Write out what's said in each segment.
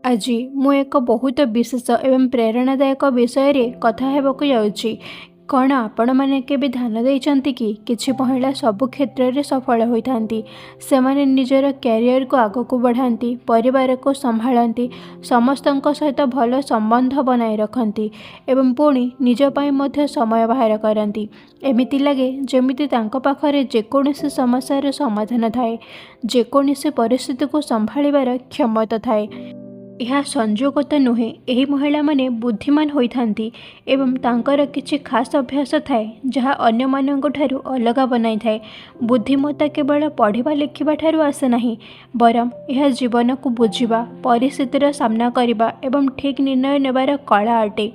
ଆଜି ମୁଁ ଏକ ବହୁତ ବିଶେଷ ଏବଂ ପ୍ରେରଣାଦାୟକ ବିଷୟରେ କଥା ହେବାକୁ ଯାଉଛି। କ'ଣ ଆପଣମାନେ କେବେ ଧ୍ୟାନ ଦେଇଛନ୍ତି କି, କିଛି ମହିଳା ସବୁ କ୍ଷେତ୍ରରେ ସଫଳ ହୋଇଥାନ୍ତି? ସେମାନେ ନିଜର କ୍ୟାରିୟରକୁ ଆଗକୁ ବଢ଼ାନ୍ତି, ପରିବାରକୁ ସମ୍ଭାଳନ୍ତି, ସମସ୍ତଙ୍କ ସହିତ ଭଲ ସମ୍ବନ୍ଧ ବନାଇ ରଖନ୍ତି ଏବଂ ପୁଣି ନିଜ ପାଇଁ ମଧ୍ୟ ସମୟ ବାହାର କରନ୍ତି। ଏମିତି ଲାଗେ ଯେମିତି ତାଙ୍କ ପାଖରେ ଯେକୌଣସି ସମସ୍ୟାର ସମାଧାନ ଥାଏ, ଯେକୌଣସି ପରିସ୍ଥିତିକୁ ସମ୍ଭାଳିବାର କ୍ଷମତା ଥାଏ। ଏହା ସଂଯୋଗ ତ ନୁହେଁ। ଏହି ମହିଳାମାନେ ବୁଦ୍ଧିମାନ ହୋଇଥାନ୍ତି ଏବଂ ତାଙ୍କର କିଛି ଖାସ୍ ଅଭ୍ୟାସ ଥାଏ, ଯାହା ଅନ୍ୟମାନଙ୍କଠାରୁ ଅଲଗା ବନାଇଥାଏ। ବୁଦ୍ଧିମତ୍ତା କେବଳ ପଢ଼ିବା ଲେଖିବା ଠାରୁ ଆସେ ନାହିଁ, ବରଂ ଏହା ଜୀବନକୁ ବୁଝିବା, ପରିସ୍ଥିତିର ସାମ୍ନା କରିବା ଏବଂ ଠିକ୍ ନିର୍ଣ୍ଣୟ ନେବାର କଳା ଅଟେ।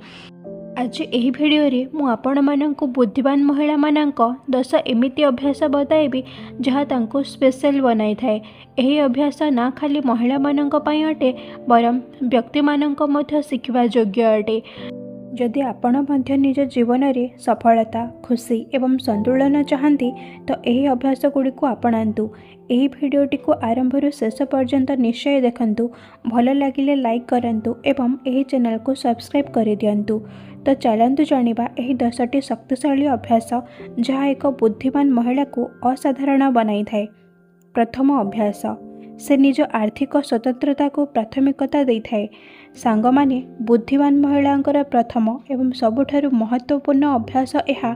ଆଜି ଏହି ଭିଡ଼ିଓରେ ମୁଁ ଆପଣମାନଙ୍କୁ ବୁଦ୍ଧିମାନ ମହିଳାମାନଙ୍କ 10 ଏମିତି ଅଭ୍ୟାସ ବତାଇବି, ଯାହା ତାଙ୍କୁ ସ୍ପେଶାଲ ବନାଇଥାଏ। ଏହି ଅଭ୍ୟାସ ନା ଖାଲି ମହିଳାମାନଙ୍କ ପାଇଁ ଅଟେ, ବରଂ ବ୍ୟକ୍ତିମାନଙ୍କ ମଧ୍ୟ ଶିଖିବା ଯୋଗ୍ୟ ଅଟେ। ଯଦି ଆପଣ ମଧ୍ୟ ନିଜ ଜୀବନରେ ସଫଳତା, ଖୁସି ଏବଂ ସନ୍ତୁଳନ ଚାହାନ୍ତି, ତ ଏହି ଅଭ୍ୟାସ ଗୁଡ଼ିକୁ ଆପଣାନ୍ତୁ। ଏହି ଭିଡ଼ିଓଟିକୁ ଆରମ୍ଭରୁ ଶେଷ ପର୍ଯ୍ୟନ୍ତ ନିଶ୍ଚୟ ଦେଖନ୍ତୁ। ଭଲ ଲାଗିଲେ ଲାଇକ୍ କରନ୍ତୁ ଏବଂ ଏହି ଚ୍ୟାନେଲକୁ ସବସ୍କ୍ରାଇବ୍ କରିଦିଅନ୍ତୁ। ତ ଚାଲନ୍ତୁ ଜାଣିବା ଏହି 10ଟି ଶକ୍ତିଶାଳୀ ଅଭ୍ୟାସ, ଯାହା ଏକ ବୁଦ୍ଧିମାନ ମହିଳାକୁ ଅସାଧାରଣ ବନାଇଥାଏ। ପ୍ରଥମ ଅଭ୍ୟାସ, ସେ ନିଜ ଆର୍ଥିକ ସ୍ୱତନ୍ତ୍ରତାକୁ ପ୍ରାଥମିକତା ଦେଇଥାଏ। ସାଙ୍ଗମାନେ, ବୁଦ୍ଧିମାନ ମହିଳାଙ୍କର ପ୍ରଥମ ଏବଂ ସବୁଠାରୁ ମହତ୍ତ୍ୱପୂର୍ଣ୍ଣ ଅଭ୍ୟାସ ଏହା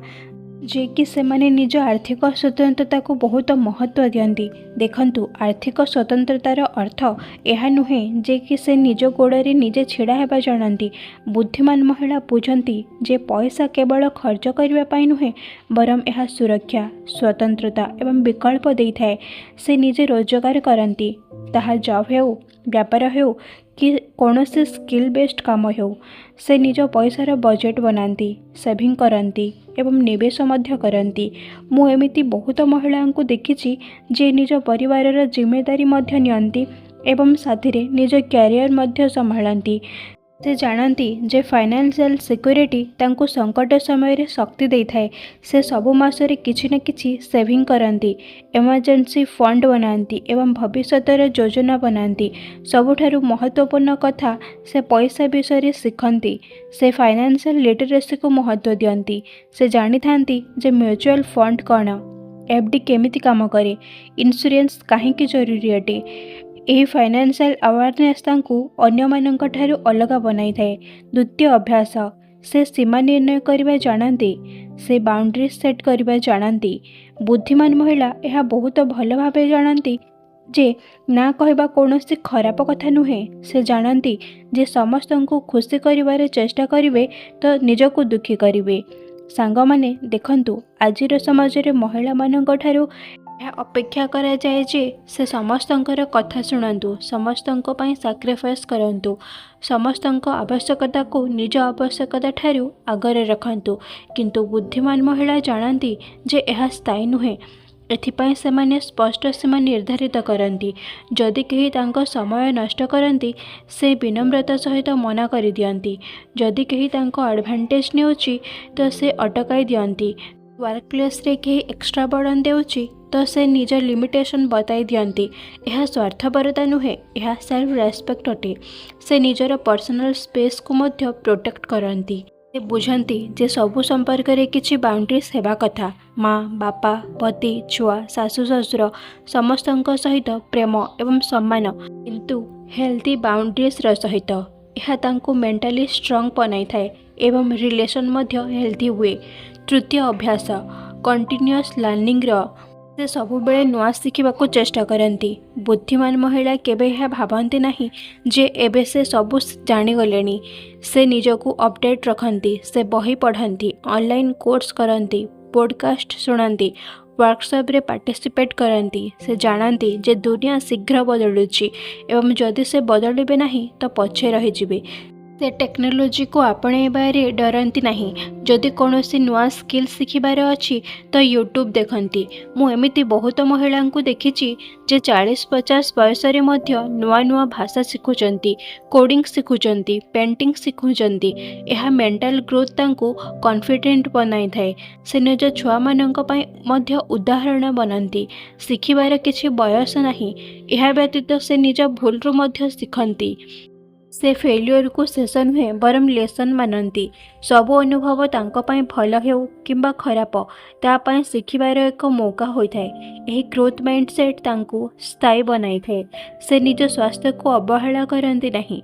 ଯେ କି ସେମାନେ ନିଜ ଆର୍ଥିକ ସ୍ୱତନ୍ତ୍ରତାକୁ ବହୁତ ମହତ୍ତ୍ୱ ଦିଅନ୍ତି। ଦେଖନ୍ତୁ, ଆର୍ଥିକ ସ୍ୱତନ୍ତ୍ରତାର ଅର୍ଥ ଏହା ନୁହେଁ ଯେ କି ସେ ନିଜ ଗୋଡ଼ରେ ନିଜେ ଛିଡ଼ା ହେବା ଜାଣନ୍ତି। ବୁଦ୍ଧିମାନ ମହିଳା ବୁଝନ୍ତି ଯେ ପଇସା କେବଳ ଖର୍ଚ୍ଚ କରିବା ପାଇଁ ନୁହେଁ, ବରଂ ଏହା ସୁରକ୍ଷା, ସ୍ୱତନ୍ତ୍ରତା ଏବଂ ବିକଳ୍ପ ଦେଇଥାଏ। ସେ ନିଜେ ରୋଜଗାର କରନ୍ତି, ତାହା ଜବ୍ ହେଉ, ବ୍ୟାପାର ହେଉ କି କୌଣସି ସ୍କିଲ୍ ବେସ୍ଡ କାମ ହେଉ। ସେ ନିଜ ପଇସାର ବଜେଟ୍ ବନାନ୍ତି, ସେଭିଂ କରନ୍ତି ଏବଂ ନିବେଶ ମଧ୍ୟ କରନ୍ତି। ମୁଁ ଏମିତି ବହୁତ ମହିଳାଙ୍କୁ ଦେଖିଛି, ଯିଏ ନିଜ ପରିବାରର ଜିମ୍ମେଦାରୀ ମଧ୍ୟ ନିଅନ୍ତି ଏବଂ ସାଥିରେ ନିଜ କ୍ୟାରିୟର ମଧ୍ୟ ସମ୍ଭାଳନ୍ତି। ସେ ଜାଣନ୍ତି ଯେ ଫାଇନାନ୍ସିଆଲ ସିକ୍ୟୁରିଟି ତାଙ୍କୁ ସଙ୍କଟ ସମୟରେ ଶକ୍ତି ଦେଇଥାଏ। ସେ ସବୁ ମାସରେ କିଛି ନା କିଛି ସେଭିଂ କରନ୍ତି, ଏମର୍ଜେନ୍ସି ଫଣ୍ଡ ବନାନ୍ତି ଏବଂ ଭବିଷ୍ୟତର ଯୋଜନା ବନାନ୍ତି। ସବୁଠାରୁ ମହତ୍ତ୍ୱପୂର୍ଣ୍ଣ କଥା, ସେ ପଇସା ବିଷୟରେ ଶିଖନ୍ତି। ସେ ଫାଇନାନ୍ସିଆଲ ଲିଟରେସିକୁ ମହତ୍ତ୍ୱ ଦିଅନ୍ତି। ସେ ଜାଣିଥାନ୍ତି ଯେ ମ୍ୟୁଚୁଆଲ ଫଣ୍ଡ କ'ଣ, ଏଫ୍ ଡି କେମିତି କାମ କରେ, ଇନ୍ସୁରାନ୍ସ କାହିଁକି ଜରୁରୀ ଅଟେ। ଏହି ଫାଇନାନ୍ସିଆଲ ଆୱାରନେସ୍ ତାଙ୍କୁ ଅନ୍ୟମାନଙ୍କ ଠାରୁ ଅଲଗା ବନାଇଥାଏ। ଦ୍ୱିତୀୟ ଅଭ୍ୟାସ, ସେ ସୀମା ନିର୍ଣ୍ଣୟ କରିବା ଜାଣନ୍ତି। ସେ ବାଉଣ୍ଡ୍ରି ସେଟ୍ କରିବା ଜାଣନ୍ତି। ବୁଦ୍ଧିମାନ ମହିଳା ଏହା ବହୁତ ଭଲ ଭାବେ ଜାଣନ୍ତି ଯେ ନା କହିବା କୌଣସି ଖରାପ କଥା ନୁହେଁ। ସେ ଜାଣନ୍ତି ଯେ ସମସ୍ତଙ୍କୁ ଖୁସି କରିବାର ଚେଷ୍ଟା କରିବେ ତ ନିଜକୁ ଦୁଃଖୀ କରିବେ। ସାଙ୍ଗମାନେ, ଦେଖନ୍ତୁ, ଆଜିର ସମାଜରେ ମହିଳାମାନଙ୍କ ଠାରୁ ଏହା ଅପେକ୍ଷା କରାଯାଏ ଯେ ସେ ସମସ୍ତଙ୍କର କଥା ଶୁଣନ୍ତୁ, ସମସ୍ତଙ୍କ ପାଇଁ ସାକ୍ରିଫାଇସ୍ କରନ୍ତୁ, ସମସ୍ତଙ୍କ ଆବଶ୍ୟକତାକୁ ନିଜ ଆବଶ୍ୟକତା ଠାରୁ ଆଗରେ ରଖନ୍ତୁ। କିନ୍ତୁ ବୁଦ୍ଧିମାନ ମହିଳା ଜାଣନ୍ତି ଯେ ଏହା ସ୍ଥାୟୀ ନୁହେଁ। ଏଥିପାଇଁ ସେମାନେ ସ୍ପଷ୍ଟ ସୀମା ନିର୍ଦ୍ଧାରିତ କରନ୍ତି। ଯଦି କେହି ତାଙ୍କ ସମୟ ନଷ୍ଟ କରନ୍ତି, ସେ ବିନମ୍ରତା ସହିତ ମନା କରିଦିଅନ୍ତି। ଯଦି କେହି ତାଙ୍କ ଆଡ଼ଭାଣ୍ଟେଜ୍ ନେଉଛି, ତ ସେ ଅଟକାଇ ଦିଅନ୍ତି। ୱାର୍କ ପ୍ଲେସ୍ରେ କେହି ଏକ୍ସଟ୍ରା ବର୍ଡ଼ନ୍ ଦେଉଛି, ତ ସେ ନିଜ ଲିମିଟେସନ୍ ବତାଇ ଦିଅନ୍ତି। ଏହା ସ୍ୱାର୍ଥପରତା ନୁହେଁ, ଏହା ସେଲ୍ଫ ରେସ୍ପେକ୍ଟ ଅଟେ। ସେ ନିଜର ପର୍ସନାଲ ସ୍ପେସ୍କୁ ମଧ୍ୟ ପ୍ରୋଟେକ୍ଟ କରନ୍ତି। ସେ ବୁଝନ୍ତି ଯେ ସବୁ ସମ୍ପର୍କରେ କିଛି ବାଉଣ୍ଡ୍ରିଜ୍ ହେବା କଥା। ମା, ବାପା, ପତି, ଛୁଆ, ଶାଶୁ, ଶ୍ୱଶୁର, ସମସ୍ତଙ୍କ ସହିତ ପ୍ରେମ ଏବଂ ସମ୍ମାନ, କିନ୍ତୁ ହେଲ୍ଦି ବାଉଣ୍ଡ୍ରିଜ୍ର ସହିତ। ଏହା ତାଙ୍କୁ ମେଣ୍ଟାଲି ଷ୍ଟ୍ରଙ୍ଗ ବନାଇଥାଏ ଏବଂ ରିଲେସନ୍ ମଧ୍ୟ ହେଲ୍ଦି ହୁଏ। ତୃତୀୟ ଅଭ୍ୟାସ, କଣ୍ଟିନ୍ୟୁଅସ୍ ଲର୍ଣ୍ଣିଂର। ସେ ସବୁବେଳେ ନୂଆ ଶିଖିବାକୁ ଚେଷ୍ଟା କରନ୍ତି। ବୁଦ୍ଧିମାନ ମହିଳା କେବେ ଏହା ଭାବନ୍ତି ନାହିଁ ଯେ ଏବେ ସେ ସବୁ ଜାଣିଗଲେଣି। ସେ ନିଜକୁ ଅପଡେଟ୍ ରଖନ୍ତି। ସେ ବହି ପଢ଼ନ୍ତି, ଅନଲାଇନ୍ କୋର୍ସ କରନ୍ତି, ପୋଡ଼କାଷ୍ଟ ଶୁଣନ୍ତି, ୱାର୍କସପ୍ରେ ପାର୍ଟିସିପେଟ୍ କରନ୍ତି। ସେ ଜାଣନ୍ତି ଯେ ଦୁନିଆ ଶୀଘ୍ର ବଦଳୁଛି ଏବଂ ଯଦି ସେ ବଦଳିବେ ନାହିଁ, ତ ପଛେ ରହିଯିବେ। ସେ ଟେକ୍ନୋଲୋଜିକୁ ଆପଣେଇବାରେ ଡରନ୍ତି ନାହିଁ। ଯଦି କୌଣସି ନୂଆ ସ୍କିଲ୍ ଶିଖିବାର ଅଛି, ତ ୟୁଟ୍ୟୁବ୍ ଦେଖନ୍ତି। ମୁଁ ଏମିତି ବହୁତ ମହିଳାଙ୍କୁ ଦେଖିଛି ଯେ 40-50 ବୟସରେ ମଧ୍ୟ ନୂଆ ନୂଆ ଭାଷା ଶିଖୁଛନ୍ତି, କୋଡ଼ିଂ ଶିଖୁଛନ୍ତି, ପେଣ୍ଟିଂ ଶିଖୁଛନ୍ତି। ଏହା ମେଣ୍ଟାଲ ଗ୍ରୋଥ୍ ତାଙ୍କୁ କନଫିଡେଣ୍ଟ ବନାଇଥାଏ। ସେ ନିଜ ଛୁଆମାନଙ୍କ ପାଇଁ ମଧ୍ୟ ଉଦାହରଣ ବନନ୍ତି। ଶିଖିବାର କିଛି ବୟସ ନାହିଁ। ଏହା ବ୍ୟତୀତ ସେ ନିଜ ଭୁଲରୁ ମଧ୍ୟ ଶିଖନ୍ତି। ସେ ଫେଲ୍ୟୁଅରକୁ ଶେଷ ନୁହେଁ, ବରଂ ଲେସନ୍ ମାନନ୍ତି। ସବୁ ଅନୁଭବ ତାଙ୍କ ପାଇଁ ଭଲ ହେଉ କିମ୍ବା ଖରାପ, ତା ପାଇଁ ଶିଖିବାର ଏକ ମୌକା ହୋଇଥାଏ। ଏହି ଗ୍ରୋଥ୍ ମାଇଣ୍ଡସେଟ୍ ତାଙ୍କୁ ସ୍ଥାୟୀ ବନାଇଥାଏ। ସେ ନିଜ ସ୍ୱାସ୍ଥ୍ୟକୁ ଅବହେଳା କରନ୍ତି ନାହିଁ।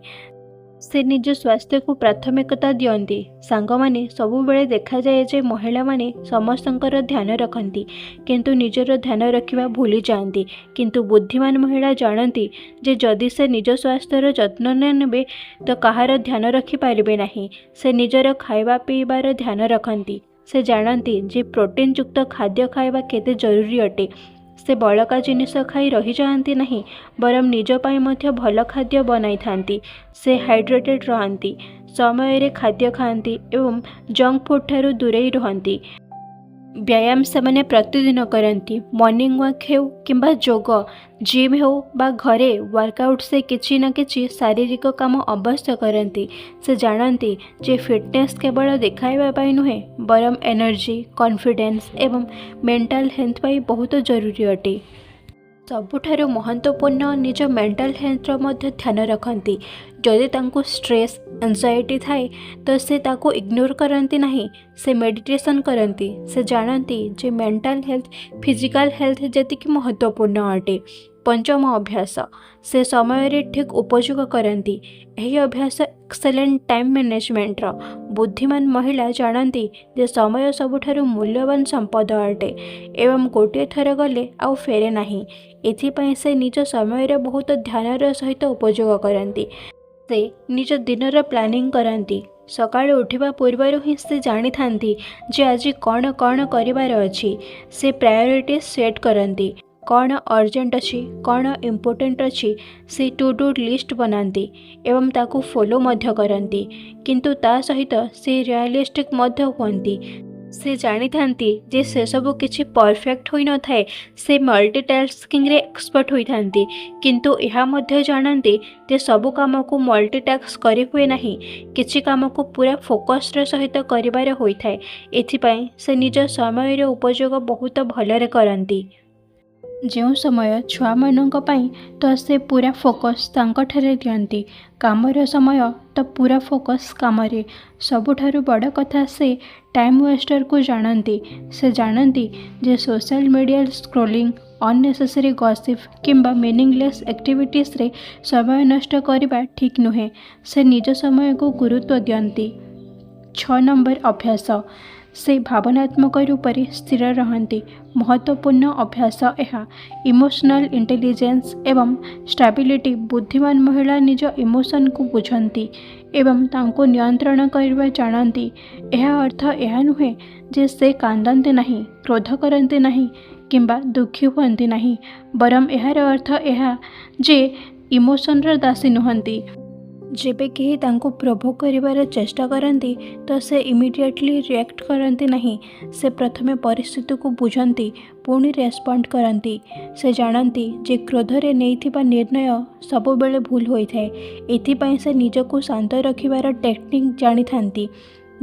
ସେ ନିଜ ସ୍ୱାସ୍ଥ୍ୟକୁ ପ୍ରାଥମିକତା ଦିଅନ୍ତି। ସାଙ୍ଗମାନେ, ସବୁବେଳେ ଦେଖାଯାଏ ଯେ ମହିଳାମାନେ ସମସ୍ତଙ୍କର ଧ୍ୟାନ ରଖନ୍ତି, କିନ୍ତୁ ନିଜର ଧ୍ୟାନ ରଖିବା ଭୁଲି ଯାଆନ୍ତି। କିନ୍ତୁ ବୁଦ୍ଧିମାନ ମହିଳା ଜାଣନ୍ତି ଯେ ଯଦି ସେ ନିଜ ସ୍ୱାସ୍ଥ୍ୟର ଯତ୍ନ ନ ନେବେ, ତ କାହାର ଧ୍ୟାନ ରଖିପାରିବେ ନାହିଁ। ସେ ନିଜର ଖାଇବା ପିଇବାର ଧ୍ୟାନ ରଖନ୍ତି। ସେ ଜାଣନ୍ତି ଯେ ପ୍ରୋଟିନ୍ ଯୁକ୍ତ ଖାଦ୍ୟ ଖାଇବା କେତେ ଜରୁରୀ ଅଟେ। ସେ ବଳକା ଜିନିଷ ଖାଇ ରହିଯାଆନ୍ତି ନାହିଁ, ବରଂ ନିଜ ପାଇଁ ମଧ୍ୟ ଭଲ ଖାଦ୍ୟ ବନାଇଥାନ୍ତି। ସେ ହାଇଡ୍ରେଟେଡ୍ ରହନ୍ତି, ସମୟରେ ଖାଦ୍ୟ ଖାଆନ୍ତି ଏବଂ ଜଙ୍କ ଫୁଡ୍ ଠାରୁ ଦୂରେଇ ରୁହନ୍ତି। ବ୍ୟାୟାମ ସେମାନେ ପ୍ରତିଦିନ କରନ୍ତି। ମର୍ଣ୍ଣିଂ ୱାକ୍ ହେଉ କିମ୍ବା ଯୋଗ, ଜିମ୍ ହେଉ ବା ଘରେ ୱାର୍କଆଉଟ୍, ସେ କିଛି ନା କିଛି ଶାରୀରିକ କାମ ଅବଶ୍ୟ କରନ୍ତି। ସେ ଜାଣନ୍ତି ଯେ ଫିଟନେସ୍ କେବଳ ଦେଖାଇବା ପାଇଁ ନୁହେଁ, ବରଂ ଏନର୍ଜି, କନଫିଡେନ୍ସ ଏବଂ ମେଣ୍ଟାଲ ହେଲ୍ଥ ପାଇଁ ବହୁତ ଜରୁରୀ ଅଟେ। ସବୁଠାରୁ ମହତ୍ତ୍ୱପୂର୍ଣ୍ଣ, ନିଜ ମେଣ୍ଟାଲ ହେଲ୍ଥର ମଧ୍ୟ ଧ୍ୟାନ ରଖନ୍ତି। ଯଦି ତାଙ୍କୁ ଷ୍ଟ୍ରେସ୍, ଆନ୍ଜାଇଟି ଥାଏ, ତ ସେ ତାକୁ ଇଗ୍ନୋର କରନ୍ତି ନାହିଁ। ସେ ମେଡ଼ିଟେସନ୍ କରନ୍ତି। ସେ ଜାଣନ୍ତି ଯେ ମେଣ୍ଟାଲ ହେଲ୍ଥ ଫିଜିକାଲ ହେଲ୍ଥ ଯେତିକି ମହତ୍ତ୍ୱପୂର୍ଣ୍ଣ ଅଟେ। ପଞ୍ଚମ ଅଭ୍ୟାସ, ସେ ସମୟରେ ଠିକ୍ ଉପଯୋଗ କରନ୍ତି। ଏହି ଅଭ୍ୟାସ ଏକ୍ସେଲେଣ୍ଟ ଟାଇମ୍ ମ୍ୟାନେଜମେଣ୍ଟର। ବୁଦ୍ଧିମାନ ମହିଳା ଜାଣନ୍ତି ଯେ ସମୟ ସବୁଠାରୁ ମୂଲ୍ୟବାନ ସମ୍ପଦ ଅଟେ ଏବଂ ଗୋଟିଏ ଥର ଗଲେ ଆଉ ଫେରେ ନାହିଁ। ଏଥିପାଇଁ ସେ ନିଜ ସମୟର ବହୁତ ଧ୍ୟାନର ସହିତ ଉପଯୋଗ କରନ୍ତି। ସେ ନିଜ ଦିନର ପ୍ଲାନିଂ କରନ୍ତି। ସକାଳୁ ଉଠିବା ପୂର୍ବରୁ ହିଁ ସେ ଜାଣିଥାନ୍ତି ଯେ ଆଜି କ'ଣ କ'ଣ କରିବାର ଅଛି। ସେ ପ୍ରାୟୋରିଟି ସେଟ୍ କରନ୍ତି। କ'ଣ ଅର୍ଜେଣ୍ଟ ଅଛି, କ'ଣ ଇମ୍ପୋର୍ଟାଣ୍ଟ ଅଛି, ସେ ଟୁ do list ବନାନ୍ତି ଏବଂ ତାକୁ ଫଲୋ ମଧ୍ୟ କରନ୍ତି। କିନ୍ତୁ ତା ସହିତ ସେ ରିଆଲିଷ୍ଟିକ୍ ମଧ୍ୟ ହୁଅନ୍ତି। ସେ ଜାଣିଥାନ୍ତି ଯେ ସେସବୁ କିଛି ପରଫେକ୍ଟ ହୋଇନଥାଏ। ସେ ମଲ୍ଟିଟାସ୍କିଂରେ ଏକ୍ସପର୍ଟ ହୋଇଥାନ୍ତି, କିନ୍ତୁ ଏହା ମଧ୍ୟ ଜାଣନ୍ତି ଯେ ସବୁ କାମକୁ ମଲ୍ଟିଟାସ୍କ କରିହୁଏ ନାହିଁ। କିଛି କାମକୁ ପୁରା ଫୋକସ୍ର ସହିତ କରିବାର ହୋଇଥାଏ। ଏଥିପାଇଁ ସେ ନିଜ ସମୟର ଉପଯୋଗ ବହୁତ ଭଲରେ କରନ୍ତି। ଯେଉଁ ସମୟ ଛୁଆମାନଙ୍କ ପାଇଁ, ତ ସେ ପୁରା ଫୋକସ୍ ତାଙ୍କଠାରେ ଦିଅନ୍ତି। କାମର ସମୟ ତ ପୁରା ଫୋକସ୍ କାମରେ। ସବୁଠାରୁ ବଡ଼ କଥା, ସେ ଟାଇମ୍ ୱେଷ୍ଟରକୁ ଜାଣନ୍ତି। ସେ ଜାଣନ୍ତି ଯେ social media scrolling, unnecessary gossip କିମ୍ବା ମିନିଂଲେସ୍ ଆକ୍ଟିଭିଟିସ୍ରେ ସମୟ ନଷ୍ଟ କରିବା ଠିକ୍ ନୁହେଁ। ସେ ନିଜ ସମୟକୁ ଗୁରୁତ୍ୱ ଦିଅନ୍ତି। 6 ନମ୍ବର ଅଭ୍ୟାସ, ସେ ଭାବନାତ୍ମକ ରୂପରେ ସ୍ଥିର ରହନ୍ତି। ମହତ୍ତ୍ୱପୂର୍ଣ୍ଣ ଅଭ୍ୟାସ ଏହା, ଇମୋସନାଲ୍ ଇଣ୍ଟେଲିଜେନ୍ସ ଏବଂ ଷ୍ଟାବିଲିଟି। ବୁଦ୍ଧିମାନ ମହିଳା ନିଜ ଇମୋସନକୁ ବୁଝନ୍ତି ଏବଂ ତାଙ୍କୁ ନିୟନ୍ତ୍ରଣ କରିବା ଜାଣନ୍ତି। ଏହା ଅର୍ଥ ଏହା ନୁହେଁ ଯେ ସେ କାନ୍ଦନ୍ତି ନାହିଁ, କ୍ରୋଧ କରନ୍ତି ନାହିଁ କିମ୍ବା ଦୁଃଖୀ ହୁଅନ୍ତି ନାହିଁ, ବରଂ ଏହାର ଅର୍ଥ ଏହା ଯେ ଇମୋସନର ଦାସୀ ନୁହନ୍ତି। ଯେବେ କେହି ତାଙ୍କୁ ପ୍ରୋଭୋକ୍ କରିବାର ଚେଷ୍ଟା କରନ୍ତି, ତ ସେ ଇମିଡ଼ିଏଟଲି ରିଆକ୍ଟ କରନ୍ତି ନାହିଁ। ସେ ପ୍ରଥମେ ପରିସ୍ଥିତିକୁ ବୁଝନ୍ତି, ପୁଣି ରେସ୍ପଣ୍ଡ କରନ୍ତି। ସେ ଜାଣନ୍ତି ଯେ କ୍ରୋଧରେ ନେଇଥିବା ନିର୍ଣ୍ଣୟ ସବୁବେଳେ ଭୁଲ ହୋଇଥାଏ। ଏଥିପାଇଁ ସେ ନିଜକୁ ଶାନ୍ତ ରଖିବାର ଟେକ୍ନିକ୍ ଜାଣିଥାନ୍ତି।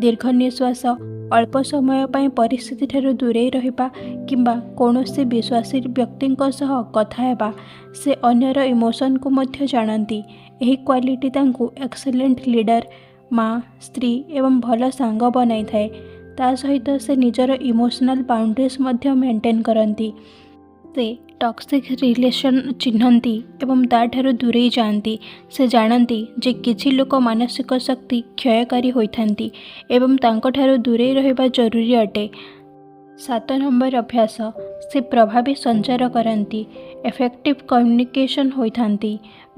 ଦୀର୍ଘ ନିଶ୍ୱାସ, ଅଳ୍ପ ସମୟ ପାଇଁ ପରିସ୍ଥିତିଠାରୁ ଦୂରେଇ ରହିବା କିମ୍ବା କୌଣସି ବିଶ୍ୱାସୀ ବ୍ୟକ୍ତିଙ୍କ ସହ କଥା ହେବା। ସେ ଅନ୍ୟର ଇମୋସନକୁ ମଧ୍ୟ ଜାଣନ୍ତି। ଏହି କ୍ୱାଲିଟି ତାଙ୍କୁ ଏକ୍ସେଲେଣ୍ଟ ଲିଡର, ମା, ସ୍ତ୍ରୀ ଏବଂ ଭଲ ସାଙ୍ଗ ବନାଇଥାଏ। ତା ସହିତ ସେ ନିଜର ଇମୋସନାଲ୍ ବାଉଣ୍ଡ୍ରିଜ୍ ମଧ୍ୟ ମେଣ୍ଟେନ୍ କରନ୍ତି। ସେ ଟକ୍ସିକ୍ ରିଲେସନ୍ ଚିହ୍ନନ୍ତି ଏବଂ ତା'ଠାରୁ ଦୂରେଇ ଯାଆନ୍ତି। ସେ ଜାଣନ୍ତି ଯେ କିଛି ଲୋକ ମାନସିକ ଶକ୍ତି କ୍ଷୟକାରୀ ହୋଇଥାନ୍ତି ଏବଂ ତାଙ୍କଠାରୁ ଦୂରେଇ ରହିବା ଜରୁରୀ ଅଟେ। 7 ନମ୍ବର ଅଭ୍ୟାସ, ସେ ପ୍ରଭାବୀ ସଞ୍ଚାର କରନ୍ତି, ଏଫେକ୍ଟିଭ୍ କମ୍ୟୁନିକେସନ୍ ହୋଇଥାନ୍ତି।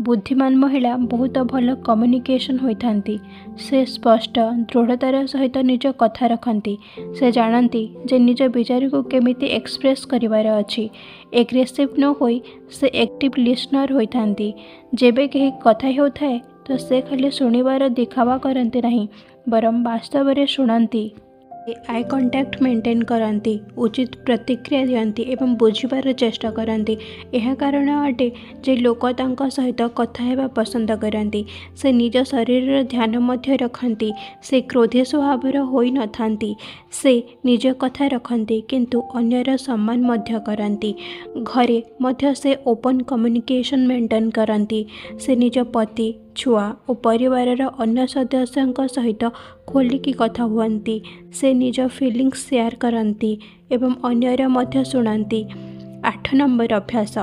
ବୁଦ୍ଧିମାନ ମହିଳା ବହୁତ ଭଲ କମ୍ୟୁନିକେସନ୍ ହୋଇଥାନ୍ତି। ସେ ସ୍ପଷ୍ଟ, ଦୃଢ଼ତାର ସହିତ ନିଜ କଥା ରଖନ୍ତି। ସେ ଜାଣନ୍ତି ଯେ ନିଜ ବିଚାରକୁ କେମିତି ଏକ୍ସପ୍ରେସ୍ କରିବାର ଅଛି। ଏଗ୍ରେସିଭ୍ ନ ହୋଇ ସେ ଆକ୍ଟିଭ୍ ଲିସନର୍ ହୋଇଥାନ୍ତି। ଯେବେ କେହି କଥା ହେଉଥାଏ, ତ ସେ ଖାଲି ଶୁଣିବାର ଦେଖାବା କରନ୍ତି ନାହିଁ, ବରଂ ବାସ୍ତବରେ ଶୁଣନ୍ତି। ସେ ଆଇ କଣ୍ଟାକ୍ଟ ମେଣ୍ଟେନ୍ କରନ୍ତି, ଉଚିତ ପ୍ରତିକ୍ରିୟା ଦିଅନ୍ତି ଏବଂ ବୁଝିବାର ଚେଷ୍ଟା କରନ୍ତି। ଏହା କାରଣ ଅଟେ ଯେ ଲୋକ ତାଙ୍କ ସହିତ କଥା ହେବା ପସନ୍ଦ କରନ୍ତି। ସେ ନିଜ ଶରୀରର ଧ୍ୟାନ ମଧ୍ୟ ରଖନ୍ତି। ସେ କ୍ରୋଧୀ ସ୍ୱଭାବର ହୋଇନଥାନ୍ତି। ସେ ନିଜ କଥା ରଖନ୍ତି, କିନ୍ତୁ ଅନ୍ୟର ସମ୍ମାନ ମଧ୍ୟ କରନ୍ତି। ଘରେ ମଧ୍ୟ ସେ ଓପନ୍ କମ୍ୟୁନିକେସନ୍ ମେଣ୍ଟେନ୍ କରନ୍ତି। ସେ ନିଜ ପତି ଛୁଆ ଓ ପରିବାରର ଅନ୍ୟ ସଦସ୍ୟଙ୍କ ସହିତ ଖୋଲିକି କଥା ହୁଅନ୍ତି। ସେ ନିଜ ଫିଲିଙ୍ଗସ୍ ସେୟାର କରନ୍ତି ଏବଂ ଅନ୍ୟର ମଧ୍ୟ ଶୁଣନ୍ତି। 8 ନମ୍ବର ଅଭ୍ୟାସ,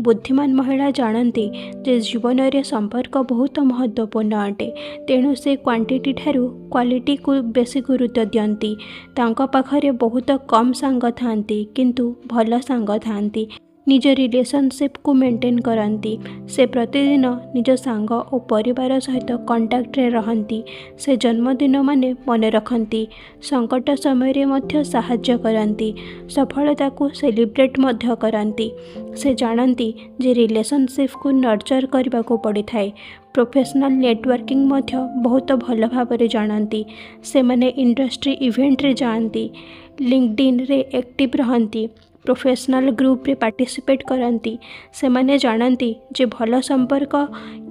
ବୁଦ୍ଧିମାନ ମହିଳା ଜାଣନ୍ତି ଯେ ଜୀବନରେ ସମ୍ପର୍କ ବହୁତ ମହତ୍ତ୍ୱପୂର୍ଣ୍ଣ ଅଟେ। ତେଣୁ ସେ କ୍ୱାଣ୍ଟିଟି ଠାରୁ କ୍ୱାଲିଟିକୁ ବେଶୀ ଗୁରୁତ୍ୱ ଦିଅନ୍ତି। ତାଙ୍କ ପାଖରେ ବହୁତ କମ୍ ସାଙ୍ଗ ଥାଆନ୍ତି, କିନ୍ତୁ ଭଲ ସାଙ୍ଗ ଥାଆନ୍ତି। ନିଜ ରିଲେସନସିପ୍କୁ ମେଣ୍ଟେନ୍ କରନ୍ତି। ସେ ପ୍ରତିଦିନ ନିଜ ସାଙ୍ଗ ଓ ପରିବାର ସହିତ କଣ୍ଟାକ୍ଟରେ ରହନ୍ତି। ସେ ଜନ୍ମଦିନ ମାନେ ମନେ ରଖନ୍ତି। ସଙ୍କଟ ସମୟରେ ମଧ୍ୟ ସାହାଯ୍ୟ କରନ୍ତି। ସଫଳତାକୁ ସେଲିବ୍ରେଟ୍ ମଧ୍ୟ କରନ୍ତି। ସେ ଜାଣନ୍ତି ଯେ ରିଲେସନସିପ୍କୁ ନର୍ଚର କରିବାକୁ ପଡ଼ିଥାଏ। ପ୍ରୋଫେସନାଲ୍ ନେଟୱାର୍କିଂ ମଧ୍ୟ ବହୁତ ଭଲ ଭାବରେ ଜାଣନ୍ତି। ସେମାନେ ଇଣ୍ଡଷ୍ଟ୍ରି ଇଭେଣ୍ଟରେ ଯାଆନ୍ତି, ଲିଙ୍କଡଇନ୍ରେ ଆକ୍ଟିଭ୍ ରହନ୍ତି, ପ୍ରୋଫେସନାଲ୍ ଗ୍ରୁପରେ ପାର୍ଟିସିପେଟ୍ କରନ୍ତି। ସେମାନେ ଜାଣନ୍ତି ଯେ ଭଲ ସମ୍ପର୍କ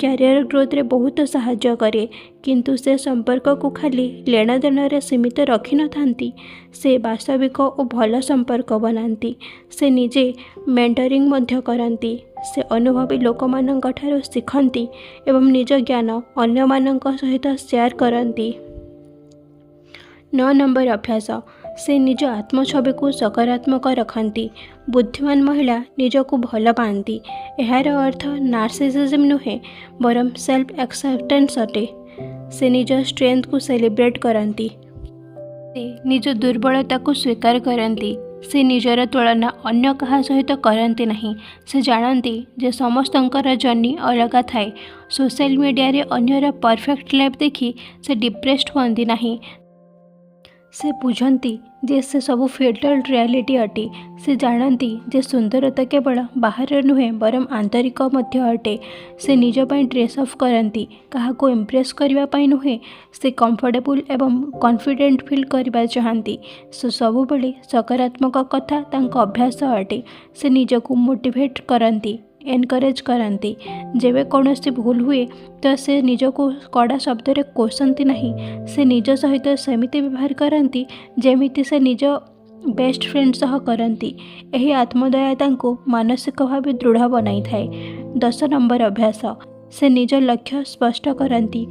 କ୍ୟାରିୟର ଗ୍ରୋଥରେ ବହୁତ ସାହାଯ୍ୟ କରେ, କିନ୍ତୁ ସେ ସମ୍ପର୍କକୁ ଖାଲି ଲେଣଦେଣରେ ସୀମିତ ରଖିନଥାନ୍ତି। ସେ ବାସ୍ତବିକ ଓ ଭଲ ସମ୍ପର୍କ ବନାନ୍ତି। ସେ ନିଜେ ମେଣ୍ଟରିଂ ମଧ୍ୟ କରନ୍ତି। ସେ ଅନୁଭବୀ ଲୋକମାନଙ୍କ ଠାରୁ ଶିଖନ୍ତି ଏବଂ ନିଜ ଜ୍ଞାନ ଅନ୍ୟମାନଙ୍କ ସହିତ ସେୟାର କରନ୍ତି। 9 ନମ୍ବର ଅଭ୍ୟାସ, ସେ ନିଜ ଆତ୍ମଛବିକୁ ସକାରାତ୍ମକ ରଖନ୍ତି। ବୁଦ୍ଧିମାନ ମହିଳା ନିଜକୁ ଭଲ ପାଆନ୍ତି। ଏହାର ଅର୍ଥ ନାର୍ସିସିଜମ୍ ନୁହେଁ, ବରଂ ସେଲ୍ଫ ଆକ୍ସେପ୍ଟାନ୍ସ ଅଟେ। ସେ ନିଜ ଷ୍ଟ୍ରେନ୍ଥକୁ ସେଲିବ୍ରେଟ୍ କରନ୍ତି। ସେ ନିଜ ଦୁର୍ବଳତାକୁ ସ୍ୱୀକାର କରନ୍ତି। ସେ ନିଜର ତୁଳନା ଅନ୍ୟ କାହା ସହିତ କରନ୍ତି ନାହିଁ। ସେ ଜାଣନ୍ତି ଯେ ସମସ୍ତଙ୍କର ଜର୍ଣ୍ଣି ଅଲଗା ଥାଏ। ସୋସିଆଲ ମିଡ଼ିଆରେ ଅନ୍ୟର ପରଫେକ୍ଟ ଲାଇଫ୍ ଦେଖି ସେ ଡିପ୍ରେସ୍ଡ ହୁଅନ୍ତି ନାହିଁ। ସେ ବୁଝନ୍ତି ଯେ ସେ ସବୁ ଫିଲ୍ଟର୍ଡ ରିଆଲିଟି ଅଟେ। ସେ ଜାଣନ୍ତି ଯେ ସୁନ୍ଦରତା କେବଳ ବାହାରର ନୁହେଁ, ବରଂ ଆନ୍ତରିକ ମଧ୍ୟ ଅଟେ। ସେ ନିଜ ପାଇଁ ଡ୍ରେସ୍ ଅପ୍ କରନ୍ତି, କାହାକୁ ଇମ୍ପ୍ରେସ୍ କରିବା ପାଇଁ ନୁହେଁ। ସେ କମ୍ଫର୍ଟେବୁଲ୍ ଏବଂ କନଫିଡେଣ୍ଟ ଫିଲ୍ କରିବା ଚାହାନ୍ତି। ସେ ସବୁବେଳେ ସକାରାତ୍ମକ କଥା ତାଙ୍କ ଅଭ୍ୟାସ ଅଟେ। ସେ ନିଜକୁ ମୋଟିଭେଟ୍ କରନ୍ତି, ଏନକରେଜ୍ କରନ୍ତି। ଯେବେ କୌଣସି ଭୁଲ ହୁଏ ତ ସେ ନିଜକୁ କଡ଼ା ଶବ୍ଦରେ କୋସନ୍ତି ନାହିଁ। ସେ ନିଜ ସହିତ ସେମିତି ବ୍ୟବହାର କରନ୍ତି ଯେମିତି ସେ ନିଜ ବେଷ୍ଟ ଫ୍ରେଣ୍ଡ ସହ କରନ୍ତି। ଏହି ଆତ୍ମଦୟା ତାଙ୍କୁ ମାନସିକ ଭାବେ ଦୃଢ଼ ବନାଇଥାଏ। 10 ନମ୍ବର ଅଭ୍ୟାସ, ସେ ନିଜ ଲକ୍ଷ୍ୟ ସ୍ପଷ୍ଟ କରନ୍ତି,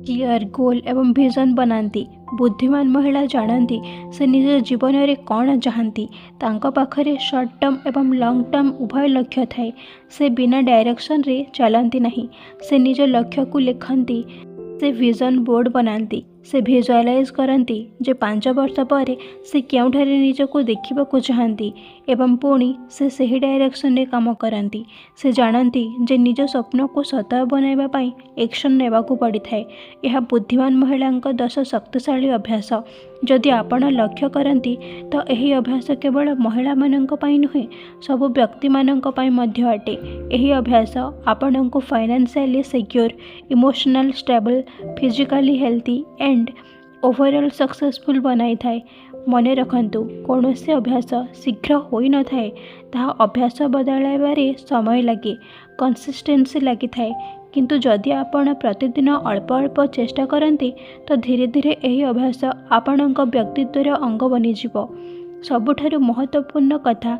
କ୍ଲିଅର ଗୋଲ୍ ଏବଂ ଭିଜନ୍ ବନାନ୍ତି। ବୁଦ୍ଧିମାନ ମହିଳା ଜାଣନ୍ତି ସେ ନିଜ ଜୀବନରେ କ'ଣ ଚାହାନ୍ତି। ତାଙ୍କ ପାଖରେ ସର୍ଟ ଟର୍ମ ଏବଂ ଲଙ୍ଗ ଟର୍ମ ଉଭୟ ଲକ୍ଷ୍ୟ ଥାଏ। ସେ ବିନା ଡାଇରେକ୍ସନରେ ଚାଲନ୍ତି ନାହିଁ। ସେ ନିଜ ଲକ୍ଷ୍ୟକୁ ଲେଖନ୍ତି। ସେ ଭିଜନ୍ ବୋର୍ଡ଼ ବନାନ୍ତି। ସେ ଭିଜୁଆଲାଇଜ୍ କରନ୍ତି ଯେ 5 ବର୍ଷ ପରେ ସେ କେଉଁଠାରେ ନିଜକୁ ଦେଖିବାକୁ ଚାହାନ୍ତି ଏବଂ ପୁଣି ସେ ସେହି ଡାଇରେକ୍ସନରେ କାମ କରନ୍ତି। ସେ ଜାଣନ୍ତି ଯେ ନିଜ ସ୍ୱପ୍ନକୁ ସତ ବନାଇବା ପାଇଁ ଏକ୍ସନ୍ ନେବାକୁ ପଡ଼ିଥାଏ। ଏହା ବୁଦ୍ଧିମାନ ମହିଳାଙ୍କ 10 ଶକ୍ତିଶାଳୀ ଅଭ୍ୟାସ। ଯଦି ଆପଣ ଲକ୍ଷ୍ୟ କରନ୍ତି ତ ଏହି ଅଭ୍ୟାସ କେବଳ ମହିଳାମାନଙ୍କ ପାଇଁ ନୁହେଁ, ସବୁ ବ୍ୟକ୍ତିମାନଙ୍କ ପାଇଁ ମଧ୍ୟ ଅଟେ। ଏହି ଅଭ୍ୟାସ ଆପଣଙ୍କୁ financially secure, emotional stable, physically healthy and overall successful ବନାଇଥାଏ। ମନେ ରଖନ୍ତୁ, କୌଣସି ଅଭ୍ୟାସ ଶୀଘ୍ର ହୋଇନଥାଏ। ତାହା ଅଭ୍ୟାସ ବଦଳାଇବାରେ ସମୟ ଲାଗେ, କନସିଷ୍ଟେନ୍ସି ଲାଗିଥାଏ। କିନ୍ତୁ ଯଦି ଆପଣ ପ୍ରତିଦିନ ଅଳ୍ପ ଅଳ୍ପ ଚେଷ୍ଟା କରନ୍ତି ତ ଧୀରେ ଧୀରେ ଏହି ଅଭ୍ୟାସ ଆପଣଙ୍କ ବ୍ୟକ୍ତିତ୍ୱର ଅଙ୍ଗ ବନିଯିବ। ସବୁଠାରୁ ମହତ୍ତ୍ୱପୂର୍ଣ୍ଣ କଥା,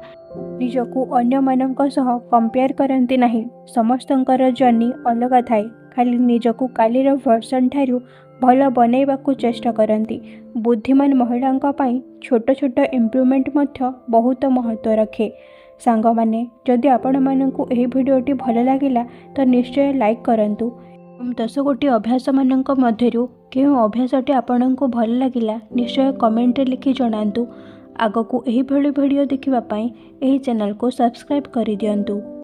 ନିଜକୁ ଅନ୍ୟମାନଙ୍କ ସହ କମ୍ପେୟାର କରନ୍ତି ନାହିଁ। ସମସ୍ତଙ୍କର ଜର୍ଣ୍ଣି ଅଲଗା ଥାଏ। ଖାଲି ନିଜକୁ କାଲିର ଭର୍ସନ୍ ଠାରୁ ଭଲ ବନାଇବାକୁ ଚେଷ୍ଟା କରନ୍ତି। ବୁଦ୍ଧିମାନ ମହିଳାଙ୍କ ପାଇଁ ଛୋଟ ଛୋଟ ଇମ୍ପ୍ରୁଭମେଣ୍ଟ ମଧ୍ୟ ବହୁତ ମହତ୍ତ୍ୱ ରଖେ। ସାଙ୍ଗମାନେ, ଯଦି ଆପଣମାନଙ୍କୁ ଏହି ଭିଡ଼ିଓଟି ଭଲ ଲାଗିଲା ତ ନିଶ୍ଚୟ ଲାଇକ୍ କରନ୍ତୁ ଏବଂ 10 ଗୋଟି ଅଭ୍ୟାସମାନଙ୍କ ମଧ୍ୟରୁ କେଉଁ ଅଭ୍ୟାସଟି ଆପଣଙ୍କୁ ଭଲ ଲାଗିଲା, ନିଶ୍ଚୟ କମେଣ୍ଟରେ ଲେଖି ଜଣାନ୍ତୁ। ଆଗକୁ ଏହିଭଳି ଭିଡ଼ିଓ ଦେଖିବା ପାଇଁ ଏହି ଚ୍ୟାନେଲକୁ ସବସ୍କ୍ରାଇବ୍ କରିଦିଅନ୍ତୁ।